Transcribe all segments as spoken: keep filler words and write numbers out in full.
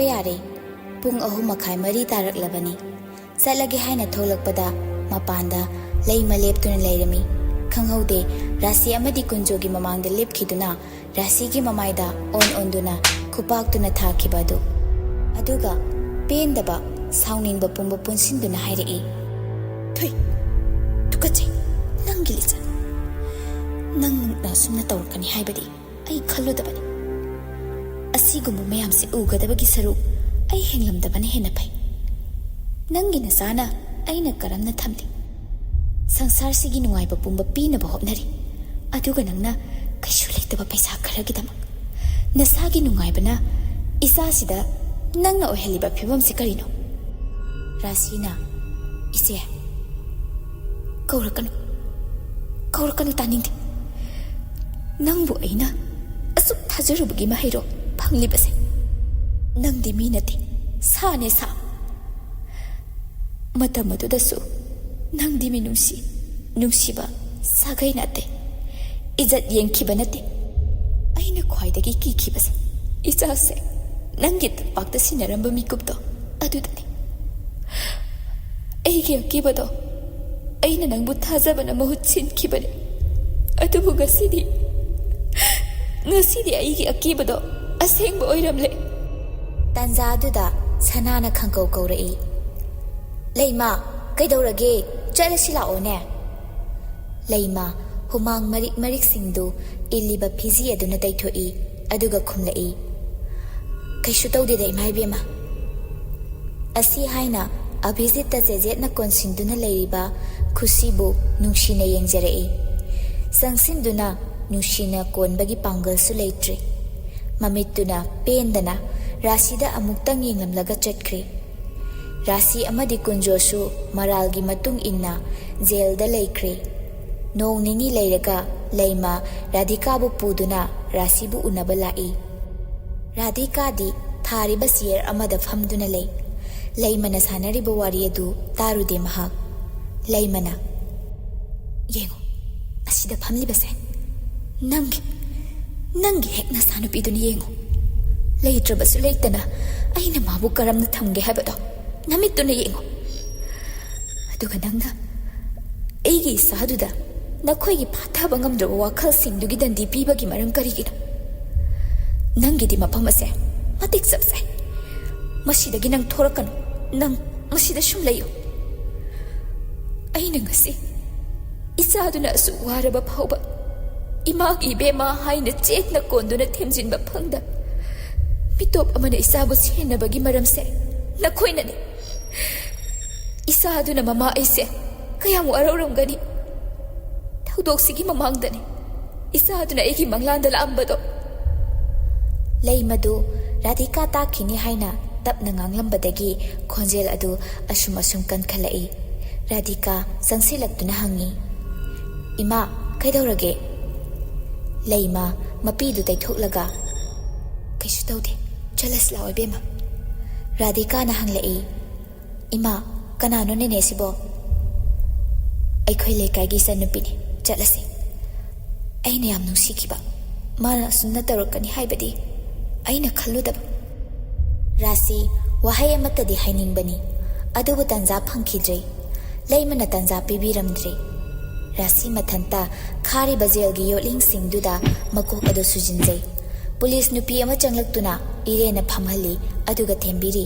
ꯌꯥꯔꯦ꯫ ꯄꯨꯡ ꯑꯍꯨꯝ ꯃꯈꯥꯏ, ꯃꯔꯤ ꯇꯥꯔꯛꯂꯕꯅꯤ꯫ ꯆꯠꯂꯒꯦ ꯍꯥꯏꯅ ꯊꯣꯛꯂꯛꯄꯗ ꯃꯄꯥꯟꯗ ꯂꯩꯃ ꯂꯦꯞꯇꯨꯅ ꯂꯩꯔꯝꯃꯤ꯫ ꯈꯪꯍꯧꯗꯦ, ꯔꯥꯁꯤ ꯑꯃꯗꯤ ꯀꯨꯟꯖꯣꯒꯤ ꯃꯃꯥꯡꯗ ꯂꯦꯞꯈꯤꯗꯨꯅ ꯔꯥꯁꯤꯒꯤ ꯃꯃꯥꯏꯗ ꯑꯣꯟ ꯑꯣꯟꯗꯨꯅ ꯈꯨꯄꯥꯛꯇꯨꯅ ꯊꯥꯈꯤꯕ ꯑꯗꯨ꯫ ꯑꯗꯨꯒ ꯄꯦꯟꯗꯕ, ꯁꯥꯎꯅꯤꯡꯕ ꯄꯨꯝꯕ ꯄꯨꯟꯁꯤꯟꯗꯨꯅ ꯍꯥꯏꯔꯛꯏ, "ꯊꯨꯏ, ꯇꯨꯀꯠꯆꯩ, ꯅꯪꯒꯤ ꯂꯤꯆꯠ꯫ ꯅꯪ ꯃꯨꯛꯅ ꯑꯁꯨꯝꯅ ꯇꯧꯔꯛꯀꯅꯤ ꯍꯥꯏꯕꯗꯤ ꯑꯩ ꯈꯜꯂꯨꯗꯕꯅꯤ꯫ ꯑꯁꯤꯒꯨꯝꯕ ꯃꯌꯥꯝꯁꯤ ꯎꯒꯗꯕꯒꯤ ꯁꯔꯨꯛ ꯑꯩ ꯍꯤꯡꯂꯝꯗꯕꯅ ꯍꯦꯟꯅ ꯐꯩ꯫ ꯅꯪꯒꯤ ꯅꯆꯥꯅ ꯑꯩꯅ ꯀꯔꯝꯅ ꯊꯝꯂꯤ? ꯁꯪꯁꯥꯔꯁꯤꯒꯤ ꯅꯨꯡꯉꯥꯏꯕ ꯄꯨꯝꯕ ꯄꯤꯅꯕ ꯍꯣꯠꯅꯔꯤ, ꯑꯗꯨꯒ ꯅꯪꯅ ꯀꯩꯁꯨ ꯂꯩꯇꯕ ꯄꯩꯁꯥ ꯈꯔꯒꯤꯗꯃꯛ ꯅꯁꯥꯒꯤ ꯅꯨꯡꯉꯥꯏꯕꯅ ꯏꯆꯥꯁꯤꯗ ꯅꯪꯅ ꯑꯣꯏꯍꯜꯂꯤꯕ ꯐꯤꯕꯝꯁꯤ ꯀꯔꯤꯅꯣ?" ꯔꯥꯁꯤꯅ, "ꯏꯆꯦ, ꯀꯧꯔꯛꯀꯅꯨ, ꯀꯧꯔꯛꯀꯅꯨ, ꯇꯥꯅꯤꯡꯗꯦ꯫ ꯅꯪꯕꯨ ꯑꯩꯅ ꯑꯁꯨꯛ ꯊꯥꯖꯔꯨꯕꯒꯤ ꯃꯍꯩꯔꯣ ꯐꯪꯂꯤꯕꯁꯦ? ꯅꯪꯗꯤ ꯃꯤ ꯅꯠꯇꯦ, ꯁꯥꯅꯦ, ꯁꯥ꯫ ꯃꯇꯝ ꯑꯗꯨꯗꯁꯨ ꯅꯪꯗꯤ ꯃꯤꯅꯨꯡꯁꯤ, ꯅꯨꯡꯁꯤꯕ ꯁꯥꯒꯩ ꯅꯠꯇꯦ, ꯏꯖꯠ ꯌꯦꯡꯈꯤꯕ ꯅꯠꯇꯦ꯫ ꯑꯩꯅ ꯈ꯭ꯋꯥꯏꯗꯒꯤ ꯀꯤꯈꯤꯕꯁꯦ ꯏꯆꯥꯁꯦ ꯅꯪꯒꯤ ꯇꯝꯄꯥꯛꯇ ꯁꯤꯟꯅꯔꯝꯕ ꯃꯤꯀꯨꯞꯇꯣ ꯑꯗꯨꯗꯅꯤ꯫ ꯑꯩꯒꯤ ꯑꯀꯤꯕꯗꯣ ꯑꯩꯅ ꯅꯪꯕꯨ ꯊꯥꯖꯕꯅ ꯃꯍꯨꯠ ꯁꯤꯟꯈꯤꯕꯅꯤ꯫ ꯑꯗꯨꯕꯨ ꯉꯁꯤꯗꯤ, ꯉꯁꯤꯗꯤ ꯑꯩꯒꯤ ꯑꯀꯤꯕꯗꯣ ꯑꯁꯦꯡꯕ ꯑꯣꯏꯔꯝꯂꯦ꯫" ꯇꯥꯟꯖꯥꯗꯨꯗ ꯁꯅꯥꯅ ꯈꯪꯀꯧ ꯀꯧꯔꯛꯏ, "ꯂꯩꯃ, ꯀꯩꯗꯧꯔꯒꯦ? ꯆꯠꯂꯁꯤ ꯂꯥꯛꯑꯣꯅꯦ꯫" ꯂꯩꯃ ꯍꯨꯃꯥꯡ ꯃꯔꯤꯛ ꯃꯔꯤꯛꯁꯤꯡꯗꯨ ꯏꯜꯂꯤꯕ ꯐꯤꯖꯤ ꯑꯗꯨꯅ ꯇꯩꯊꯣꯛꯏ, ꯑꯗꯨꯒ ꯈꯨꯝꯂꯛꯏ, "ꯀꯩꯁꯨ ꯇꯧꯗꯦꯗ, ꯏꯃꯥ ꯏꯕꯦꯝꯃ꯫" ꯑꯁꯤ ꯍꯥꯏꯅ ꯑꯚꯤꯖꯤꯠꯇ ꯆꯦꯖꯦꯠꯅ ꯀꯣꯟꯁꯤꯟꯗꯨꯅ ꯂꯩꯔꯤꯕ ꯈꯨꯁꯤꯕꯨ ꯅꯨꯡꯁꯤꯅ ꯌꯦꯡꯖꯔꯛꯏ꯫ ꯆꯪꯁꯤꯟꯗꯨꯅ ꯅꯨꯡꯁꯤꯅ ꯀꯣꯟꯕꯒꯤ ꯄꯥꯡꯒꯜꯁꯨ ꯂꯩꯇ꯭ꯔꯦ꯫ ꯃꯃꯤꯠꯇꯨꯅ ꯄꯦꯟꯗꯅ ꯔꯥꯁꯤꯗ ꯑꯃꯨꯛꯇꯪ ꯌꯦꯡꯂꯝꯂꯒ ꯆꯠꯈ꯭ꯔꯦ꯫ ꯔꯥꯁꯤ ꯑꯃꯗꯤ ꯀꯨꯟꯖꯣꯁꯨ ꯃꯔꯥꯜꯒꯤ ꯃꯇꯨꯡ ꯏꯟꯅ ꯖꯦꯜꯗ ꯂꯩꯈ꯭ꯔꯦ꯫ ꯅꯣꯡ ꯅꯤꯅꯤ ꯂꯩꯔꯒ ꯂꯩꯃ ꯔꯥꯙꯤꯀꯥꯕꯨ ꯄꯨꯗꯨꯅ ꯔꯥꯁꯤꯕꯨ ꯎꯅꯕ ꯂꯥꯛꯏ꯫ ꯔꯥꯙꯤꯀꯥꯗꯤ ꯊꯥꯔꯤꯕ ꯆꯤꯌꯔ ꯑꯃꯗ ꯐꯝꯗꯨꯅ ꯂꯩ꯫ ꯂꯩꯃꯅ ꯁꯥꯟꯅꯔꯤꯕ ꯋꯥꯔꯤ ꯑꯗꯨ ꯇꯥꯔꯨꯗꯦ ꯃꯍꯥꯛ꯫ ꯂꯩꯃꯅ, "ꯌꯦꯡꯉꯨ, ꯑꯁꯤꯗ ꯐꯝꯂꯤꯕꯁꯦ ꯅꯪꯒꯤ, ꯅꯪꯒꯤ ꯍꯦꯛ ꯅꯆꯥꯅꯨꯄꯤꯗꯨꯅꯤ, ꯌꯦꯡꯉꯨ꯫" ꯂꯩꯇ꯭ꯔꯕꯁꯨ ꯂꯩꯇꯅ ꯑꯩꯅ ꯃꯥꯕꯨ ꯀꯔꯝꯅ ꯊꯝꯒꯦ ꯍꯥꯏꯕꯗꯣ ꯅꯃꯤꯠꯇꯨꯅ ꯌꯦꯡꯉꯨ꯫ ꯑꯗꯨꯒ ꯅꯪꯅ ꯑꯩꯒꯤ ꯏꯆꯥꯗꯨꯗ ꯅꯈꯣꯏꯒꯤ ꯐꯥꯊꯕ ꯉꯝꯗ꯭ꯔꯕ ꯋꯥꯈꯜꯁꯤꯡꯗꯨꯒꯤ ꯗꯟꯗꯤ ꯄꯤꯕꯒꯤ ꯃꯔꯝ ꯀꯔꯤꯒꯤꯅꯣ? ꯅꯪꯒꯤꯗꯤ ꯃꯐꯝ ꯑꯁꯦ ꯃꯇꯤꯛ ꯆꯞ ꯆꯥꯏ꯫ ꯃꯁꯤꯗꯒꯤ ꯅꯪ ꯊꯣꯔꯛꯀꯅꯨ꯫ ꯅꯪ ꯃꯁꯤꯗ ꯁꯨꯝ ꯂꯩꯌꯨ꯫ ꯑꯩꯅ ꯉꯁꯤ ꯏꯆꯥꯗꯨꯅ ꯑꯁꯨꯛ ꯋꯥꯔꯕ ꯐꯥꯎꯕ ꯏꯃꯥꯒꯤ ꯏꯕꯦꯝꯃ ꯍꯥꯏꯅ ꯆꯦꯠꯅ ꯀꯣꯟꯗꯨꯅ ꯊꯦꯝꯖꯤꯟꯕ ꯐꯪꯗ ꯃꯤꯇꯣꯞ ꯑꯃꯅ ꯏꯆꯥꯕꯨ ꯁꯦꯟꯅꯕꯒꯤ ꯃꯔꯝꯁꯦ ꯅꯈꯣꯏꯅꯅꯤ꯫ ꯏꯆꯥꯗꯨꯅ ꯃꯃꯥ ꯑꯩꯁꯦ ꯀꯌꯥꯝ ꯋꯥꯔꯧꯔꯝꯒꯅꯤ꯫ ꯊꯧꯗꯣꯛꯁꯤꯒꯤ ꯃꯃꯥꯡꯗꯅꯤ ꯏꯆꯥꯗꯨꯅ ꯑꯩꯒꯤ ꯃꯪꯂꯥꯟꯗ ꯂꯥꯛꯑꯝꯕꯗꯣ꯫ ꯂꯩꯃꯗꯨ ꯔꯥꯙꯤꯀꯥ ꯇꯥꯈꯤꯅꯤ ꯍꯥꯏꯅ ꯇꯞꯅ ꯉꯥꯡꯂꯝꯕꯗꯒꯤ ꯈꯣꯟꯖꯦꯜ ꯑꯗꯨ ꯑꯁꯨꯝ ꯑꯁꯨꯝ ꯀꯟꯈꯠꯂꯛꯏ꯫ ꯔꯥꯙꯤꯀꯥ ꯆꯪꯁꯤꯜꯂꯛꯇꯨꯅ ꯍꯪꯉꯤ, "ꯏꯃꯥ, ꯀꯩꯗꯧꯔꯒꯦ?" ꯂꯩꯃ ꯃꯄꯤꯗꯨ ꯇꯩꯊꯣꯛꯂꯒ, "ꯀꯩꯁꯨ ꯇꯧꯗꯦ, ꯆꯠꯂꯁꯤ ꯂꯥꯛꯑꯣ ꯏꯕꯦꯝꯃ꯫" ꯔꯥꯙꯤꯀꯥꯅ ꯍꯪꯂꯛꯏ, "ꯏꯃꯥ, ꯀꯅꯥꯅꯣ ꯅꯦꯅꯦꯁꯤꯕꯣ?" "ꯑꯩꯈꯣꯏ ꯂꯩꯀꯥꯏꯒꯤ ꯏꯆꯟꯅꯨꯄꯤꯅꯤ, ꯆꯠꯂꯁꯤ꯫" ꯑꯩꯅ ꯌꯥꯝ ꯅꯨꯡꯁꯤꯈꯤꯕ, ꯃꯥꯅ ꯑꯁꯨꯝꯅ ꯇꯧꯔꯛꯀꯅꯤ ꯍꯥꯏꯕꯗꯤ ꯑꯩꯅ ꯈꯜꯂꯨꯗꯕ꯫ ꯔꯥꯁꯤ ꯋꯥꯍꯩ ꯑꯃꯠꯇꯗꯤ ꯍꯥꯏꯅꯤꯡꯕꯅꯤ, ꯑꯗꯨꯕꯨ ꯇꯥꯟꯖꯥ ꯐꯪꯈꯤꯗ꯭ꯔꯦ꯫ ꯂꯩꯃꯅ ꯇꯥꯟꯖꯥ ꯄꯤꯕꯤꯔꯝꯗ꯭ꯔꯦ꯫ ꯔꯥꯁꯤ ꯃꯊꯟꯇ ꯈꯥꯔꯤꯕ ꯖꯦꯜꯒꯤ ꯌꯣꯠꯂꯤꯡꯁꯤꯡꯗꯨꯗ ꯃꯀꯣꯛ ꯑꯗꯨ ꯁꯨꯖꯤꯟꯖꯩ꯫ ꯄꯨꯂꯤꯁ ꯅꯨꯄꯤ ꯑꯃ ꯆꯪꯂꯛꯇꯨꯅ ꯏꯔꯦꯟꯅ ꯐꯝꯍꯜꯂꯤ, ꯑꯗꯨꯒ ꯊꯦꯝꯕꯤꯔꯤ꯫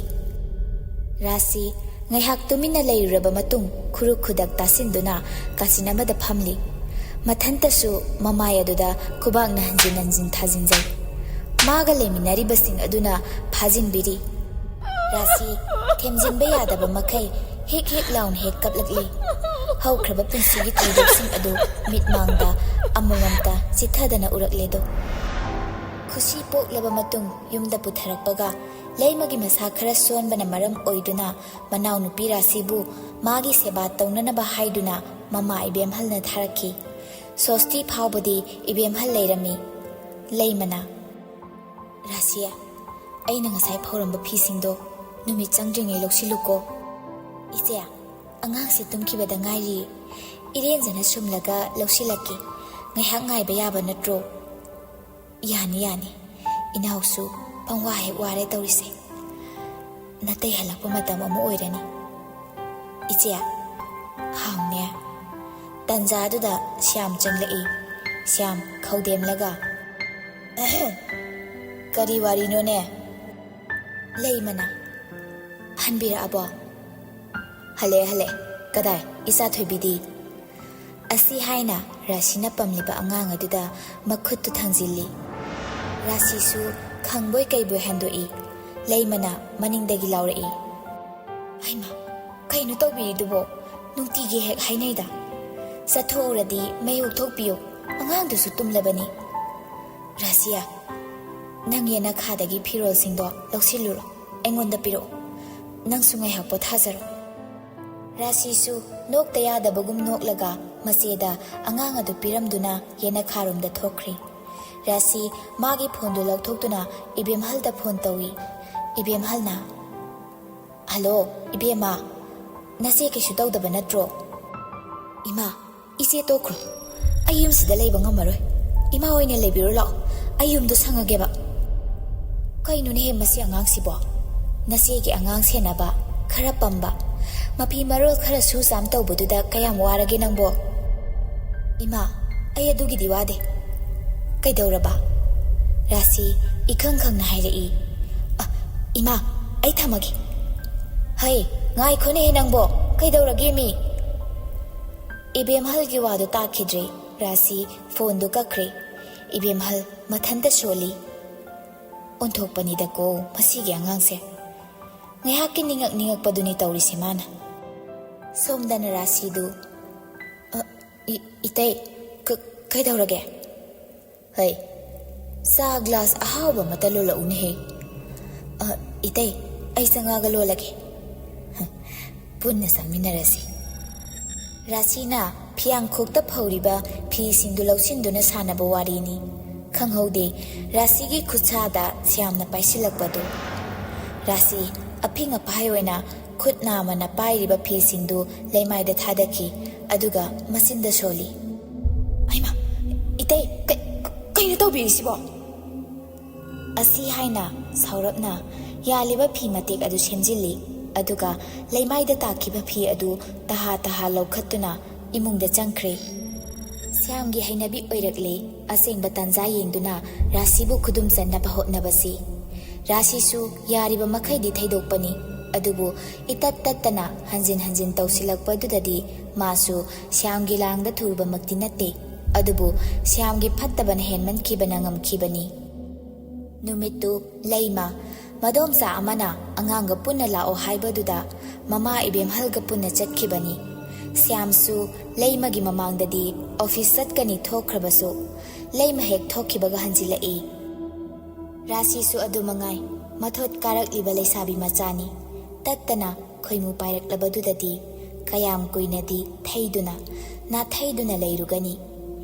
ꯔꯥꯁꯤ ꯉꯥꯏꯍꯥꯛ ꯇꯨꯃꯤꯟꯅ ꯂꯩꯔꯨꯔꯕ ꯃꯇꯨꯡ ꯈꯨꯔꯨ ꯈꯨꯗꯛ ꯇꯥꯁꯤꯟꯗꯨꯅ ꯀꯥꯆꯤꯟ ꯑꯃꯗ ꯐꯝꯂꯤ꯫ ꯃꯊꯟꯇꯁꯨ ꯃꯃꯥꯏ ꯑꯗꯨꯗ ꯈꯨꯕꯥꯛꯅ ꯍꯟꯖꯤꯟ ꯍꯟꯖꯤꯟ ꯊꯥꯖꯤꯟꯖꯩ꯫ ꯃꯥꯒ ꯂꯩꯃꯤꯟꯅꯔꯤꯕꯁꯤꯡ ꯑꯗꯨꯅ ꯐꯥꯖꯤꯟꯕꯤꯔꯤ꯫ ꯔꯥꯁꯤ ꯊꯦꯝꯖꯤꯟꯕ ꯌꯥꯗꯕ ꯃꯈꯩ ꯍꯦꯛ ꯍꯦꯛ ꯂꯥꯎꯅ ꯍꯦꯛ ꯀꯞꯂꯛꯂꯤ꯫ ꯍꯧꯈ꯭ꯔꯕ ꯄꯨꯟꯁꯤꯒꯤ ꯊꯧꯗꯣꯛꯁꯤꯡ ꯑꯗꯨ ꯃꯤꯠꯃꯥꯡꯗ ꯑꯃꯃꯝꯇ ꯆꯤꯊꯗꯅ ꯎꯔꯛꯂꯦꯗꯣ꯫ ꯈꯨꯁꯤ ꯄꯣꯛꯂꯕ ꯃꯇꯨꯡ ꯌꯨꯝꯗ ꯄꯨꯊꯔꯛꯄꯒ ꯂꯩꯃꯒꯤ ꯃꯁꯥ ꯈꯔ ꯁꯣꯟꯕꯅ ꯃꯔꯝ ꯑꯣꯏꯗꯨꯅ ꯃꯅꯥꯎꯅꯨꯄꯤ ꯔꯥꯁꯤꯕꯨ ꯃꯥꯒꯤ ꯁꯦꯕꯥ ꯇꯧꯅꯅꯕ ꯍꯥꯏꯗꯨꯅ ꯃꯃꯥ ꯏꯕꯦꯝꯍꯜꯅ ꯊꯥꯔꯛꯈꯤ꯫ ꯁꯣꯁꯇꯤ ꯐꯥꯎꯕꯗꯤ ꯏꯕꯦꯝꯍꯜ ꯂꯩꯔꯝꯃꯤ꯫ ꯂꯩꯃꯅ, "ꯔꯥꯁꯤ, ꯑꯩꯅ ꯉꯁꯥꯏ ꯐꯧꯔꯝꯕ ꯐꯤꯁꯤꯡꯗꯣ ꯅꯨꯃꯤꯠ ꯆꯪꯗ꯭ꯔꯤꯉꯩ ꯂꯧꯁꯤꯜꯂꯨꯀꯣ꯫" "ꯏꯆꯦ, ꯑꯉꯥꯡꯁꯦ ꯇꯨꯝꯈꯤꯕꯗ ꯉꯥꯏꯔꯤ꯫ ꯏꯔꯦꯟꯖꯅ ꯁꯨꯝꯂꯒ ꯂꯧꯁꯤꯜꯂꯛꯀꯦ꯫ ꯉꯥꯏꯍꯥꯛ ꯉꯥꯏꯕ ꯌꯥꯕ ꯅꯠꯇ꯭ꯔꯣ?" "ꯌꯥꯅꯤ, ꯌꯥꯅꯤ꯫ ꯏꯅꯥꯎꯁꯨ ꯑꯋꯥ ꯍꯦꯛ ꯋꯥꯔꯦ ꯇꯧꯔꯤꯁꯦ꯫ ꯅꯇꯩ ꯍꯜꯂꯛꯄ ꯃꯇꯝ ꯑꯃꯨꯛ ꯑꯣꯏꯔꯅꯤ꯫ ꯏꯆꯦ, ꯍꯥꯎꯅꯦ꯫ ꯇꯟꯖꯥꯗꯨꯗ ꯁ꯭ꯌꯥꯝ ꯆꯪꯂꯛꯏ꯫ ꯁ꯭ꯌꯥꯝ ꯈꯧꯗꯦꯝꯂꯒ, "ꯀꯔꯤ ꯋꯥꯔꯤꯅꯣꯅꯦ?" ꯂꯩꯃꯅ, "ꯍꯟꯕꯤꯔꯛꯑꯕꯣ?" "ꯍꯜꯂꯛꯑꯦ, ꯍꯜꯂꯛꯑꯦ꯫ ꯀꯗꯥꯏ, ꯏꯆꯥ ꯊꯣꯏꯕꯤꯗꯤ?" ꯑꯁꯤ ꯍꯥꯏꯅ ꯔꯥꯁꯤꯅ ꯄꯝꯂꯤꯕ ꯑꯉꯥꯡ ꯑꯗꯨꯗ ꯃꯈꯨꯠꯇꯨ ꯊꯥꯡꯖꯤꯜꯂꯤ꯫ ꯔꯥꯁꯤꯁꯨ ꯈꯪꯕꯣꯏ ꯀꯩꯕꯣꯏ ꯍꯟꯗꯣꯛꯏ꯫ ꯂꯩꯃꯅ ꯃꯅꯤꯡꯗꯒꯤ ꯂꯥꯎꯔꯛꯏ, "ꯍꯩꯃꯥ, ꯀꯩꯅꯣ ꯇꯧꯕꯤꯔꯤꯗꯨꯕꯣ? ꯅꯨꯡꯇꯤꯒꯤ ꯍꯦꯛ ꯍꯥꯏꯅꯩꯗ꯫ ꯆꯠꯊꯣꯛꯎꯔꯗꯤ ꯃꯩ ꯍꯧꯊꯣꯛꯄꯤꯌꯨ, ꯑꯉꯥꯡꯗꯨꯁꯨ ꯇꯨꯝꯂꯕꯅꯤ꯫" "ꯔꯥꯁꯤꯌꯥ, ꯅꯪ ꯌꯦꯅꯈꯥꯗꯒꯤ ꯐꯤꯔꯣꯜꯁꯤꯡꯗꯣ ꯂꯧꯁꯤꯜꯂꯨꯔꯣ, ꯑꯩꯉꯣꯟꯗ ꯄꯤꯔꯛꯑꯣ꯫ ꯅꯪꯁꯨ ꯉꯥꯏꯍꯥꯛ ꯄꯣꯊꯥꯖꯔꯣ꯫" ꯔꯥꯁꯤꯁꯨ ꯅꯣꯛꯇ ꯌꯥꯗꯕꯒꯨꯝ ꯅꯣꯛꯂꯒ ꯃꯆꯦꯗ ꯑꯉꯥꯡ ꯑꯗꯨ ꯄꯤꯔꯝꯗꯨꯅ ꯌꯦꯅꯈꯥꯔꯣꯝꯗ ꯊꯣꯛꯈ꯭ꯔꯦ꯫ ꯔꯥꯁꯤ ꯃꯥꯒꯤ ꯐꯣꯟꯗꯨ ꯂꯧꯊꯣꯛꯇꯨꯅ ꯏꯕꯦꯝꯍꯜꯗ ꯐꯣꯟ ꯇꯧꯏ꯫ ꯏꯕꯦꯝꯍꯜꯅ, "ꯍꯜꯂꯣ, ꯏꯕꯦꯝꯃ, ꯅꯆꯦ ꯀꯩꯁꯨ ꯇꯧꯗꯕ ꯅꯠꯇ꯭ꯔꯣ?" "ꯏꯃꯥ, ꯏꯆꯦ ꯇꯣꯛꯈ꯭ꯔꯣ꯫ ꯑꯩ ꯌꯨꯝꯁꯤꯗ ꯂꯩꯕ ꯉꯝꯃꯔꯣꯏ꯫ ꯏꯃꯥ ꯑꯣꯏꯅ ꯂꯩꯕꯤꯔꯣ ꯂꯥꯛꯑꯣ꯫ ꯑꯩ ꯌꯨꯝꯗ ꯁꯪꯉꯒꯦꯕ꯫" "ꯀꯩꯅꯣꯅꯦꯍꯦ ꯃꯁꯤ ꯑꯉꯥꯡꯁꯤꯕꯣ? ꯅꯆꯦꯒꯤ ꯑꯉꯥꯡ ꯁꯦꯟꯅꯕ, ꯈꯔ ꯄꯝꯕ, ꯃꯐꯤ ꯃꯔꯣꯜ ꯈꯔ ꯁꯨ ꯆꯥꯝ ꯇꯧꯕꯗꯨꯗ ꯀꯌꯥꯝ ꯋꯥꯔꯒꯦ ꯅꯪꯕꯣ?" "ꯏꯃꯥ, ꯑꯩ ꯑꯗꯨꯒꯤꯗꯤ ꯋꯥꯗꯦ꯫" "ꯀꯩꯗꯧꯔꯕ?" ꯔꯥꯁꯤ ꯏꯈꯪ ꯈꯪꯅ ꯍꯥꯏꯔꯛꯏ꯫ "ꯑ, ꯏꯃꯥ, ꯑꯩ ꯊꯝꯃꯒꯦ꯫" "ꯍꯩ, ꯉꯥꯏꯈꯣꯅꯦꯍꯦ ꯅꯪꯕꯣ, ꯀꯩꯗꯧꯔꯒꯦ ꯃꯤ?" ꯏꯕꯦꯝꯍꯜꯒꯤ ꯋꯥꯗꯨ ꯇꯥꯈꯤꯗ꯭ꯔꯦ꯫ ꯔꯥꯁꯤ ꯐꯣꯟꯗꯨ ꯀꯛꯈ꯭ꯔꯦ꯫ ꯏꯕꯦꯝꯍꯜ ꯃꯊꯟꯇ ꯁꯣꯜꯂꯤ꯫ "ꯑꯣꯟꯊꯣꯛꯄꯅꯤꯗꯀꯣ ꯃꯁꯤꯒꯤ ꯑꯉꯥꯡꯁꯦ꯫ ꯉꯥꯏꯍꯥꯛꯀꯤ ꯅꯤꯡꯉꯛ ꯅꯤꯡꯉꯛꯄꯗꯨꯅꯤ ꯇꯧꯔꯤꯁꯦ ꯃꯥꯅ꯫" ꯁꯣꯝꯗꯅ ꯔꯥꯁꯤꯗꯨ, "ꯑ, ꯏ-, ꯏꯇꯩ, ꯀ-, ꯀꯩꯗꯧꯔꯒꯦ?" "ꯍꯩ, ꯆꯥ ꯒ꯭ꯂꯥꯁ ꯑꯍꯥꯎꯕ ꯑꯃꯇ ꯂꯣꯜꯂꯛꯎꯅꯦꯍꯦ꯫" "ꯑ, ꯏꯇꯩ, ꯑꯩ ꯆꯉꯥꯒ ꯂꯣꯜꯂꯒꯦ꯫" "ꯍ, ꯄꯨꯟꯅ ꯆꯥꯃꯤꯟꯅꯔꯁꯤ꯫" ꯔꯥꯁꯤꯅ ꯐꯤꯌꯥꯡꯈꯣꯛꯇ ꯐꯧꯔꯤꯕ ꯐꯤꯁꯤꯡꯗꯨ ꯂꯧꯁꯤꯟꯗꯨꯅ ꯁꯥꯟꯅꯕ ꯋꯥꯔꯤꯅꯤ꯫ ꯈꯪꯍꯧꯗꯦ ꯔꯥꯁꯤꯒꯤ ꯈꯨꯠꯁꯥꯗ ꯁ꯭ꯌꯥꯝꯅ ꯄꯥꯏꯁꯤꯜꯂꯛꯄꯗꯨ꯫ ꯔꯥꯁꯤ ꯑꯐꯤꯡ ꯑꯐꯥꯏ ꯑꯣꯏꯅ ꯈꯨꯠ ꯅꯥꯝꯃꯅ ꯄꯥꯏꯔꯤꯕ ꯐꯤꯁꯤꯡꯗꯨ ꯂꯩꯃꯥꯏꯗ ꯊꯥꯗꯈꯤ, ꯑꯗꯨꯒ ꯃꯆꯤꯟꯗ ꯁꯣꯜꯂꯤ꯫ "ꯍꯩꯃꯥ, ꯏꯇꯩ, ꯀ-, ꯀꯩꯅꯣ ꯇꯧꯕꯤꯔꯤꯁꯤꯕꯣ?" ꯑꯁꯤ ꯍꯥꯏꯅ ꯁꯥꯎꯔꯞꯅ ꯌꯥꯜꯂꯤꯕ ꯐꯤ ꯃꯇꯦꯛ ꯑꯗꯨ ꯁꯦꯝꯖꯤꯜꯂꯤ꯫ ꯑꯗꯨꯒ ꯂꯩꯃꯥꯏꯗ ꯇꯥꯈꯤꯕ ꯐꯤ ꯑꯗꯨ ꯇꯍꯥ ꯇꯍꯥ ꯂꯧꯈꯠꯇꯨꯅ ꯏꯃꯨꯡꯗ ꯆꯪꯈ꯭ꯔꯦ꯫ ꯁ꯭ꯌꯥꯝꯒꯤ ꯍꯩꯅꯕꯤ ꯑꯣꯏꯔꯛꯂꯦ ꯑꯁꯦꯡꯕ ꯇꯥꯟꯖꯥ ꯌꯦꯡꯗꯨꯅ ꯔꯥꯁꯤꯕꯨ ꯈꯨꯗꯨꯝ ꯆꯟꯅꯕ ꯍꯣꯠꯅꯕꯁꯤ꯫ ꯔꯥꯁꯤꯁꯨ ꯌꯥꯔꯤꯕ ꯃꯈꯩꯗꯤ ꯊꯩꯗꯣꯛꯄꯅꯤ, ꯑꯗꯨꯕꯨ ꯏꯇꯠ ꯇꯠꯇꯅ ꯍꯟꯖꯤꯟ ꯍꯟꯖꯤꯟ ꯇꯧꯁꯤꯜꯂꯛꯄꯗꯨꯗꯗꯤ ꯃꯥꯁꯨ ꯁ꯭ꯌꯥꯝꯒꯤ ꯂꯥꯡꯗ ꯊꯨꯕꯃꯛꯇꯤ ꯅꯠꯇꯦ꯫ ꯑꯗꯨꯕꯨ ꯁ꯭ꯌꯥꯝꯒꯤ ꯐꯠꯇꯕꯅ ꯍꯦꯟꯃꯟꯈꯤꯕꯅ ꯉꯝꯈꯤꯕꯅꯤ꯫ ꯅꯨꯃꯤꯠꯇꯨ ꯂꯩꯃ, ꯃꯗꯣꯝꯆꯥ ꯑꯃꯅ ꯑꯉꯥꯡꯒ ꯄꯨꯟꯅ ꯂꯥꯛꯑꯣ ꯍꯥꯏꯕꯗꯨꯗ ꯃꯃꯥ ꯏꯕꯦꯝꯍꯜꯒ ꯄꯨꯟꯅ ꯆꯠꯈꯤꯕꯅꯤ꯫ ꯁ꯭ꯌꯥꯝꯁꯨ ꯂꯩꯃꯒꯤ ꯃꯃꯥꯡꯗꯗꯤ ꯑꯣꯐꯤꯁ ꯆꯠꯀꯅꯤ ꯊꯣꯛꯈ꯭ꯔꯕꯁꯨ, ꯂꯩꯃ ꯍꯦꯛ ꯊꯣꯛꯈꯤꯕꯒ ꯍꯟꯖꯤꯜꯂꯛꯏ꯫ ꯔꯥꯁꯤꯁꯨ ꯑꯗꯨ ꯃꯉꯥꯏ, ꯃꯊꯣꯠ ꯀꯥꯔꯛꯂꯤꯕ ꯂꯩꯁꯥꯕꯤ ꯃꯆꯥꯅꯤ꯫ ꯇꯠꯇꯅ ꯈꯣꯏꯃꯨ ꯄꯥꯏꯔꯛꯂꯕꯗꯨꯗꯗꯤ ꯀꯌꯥꯝ ꯀꯨꯏꯅꯗꯤ ꯊꯩꯗꯨꯅ, ꯅꯥꯊꯩꯗꯨꯅ ꯂꯩꯔꯨꯒꯅꯤ?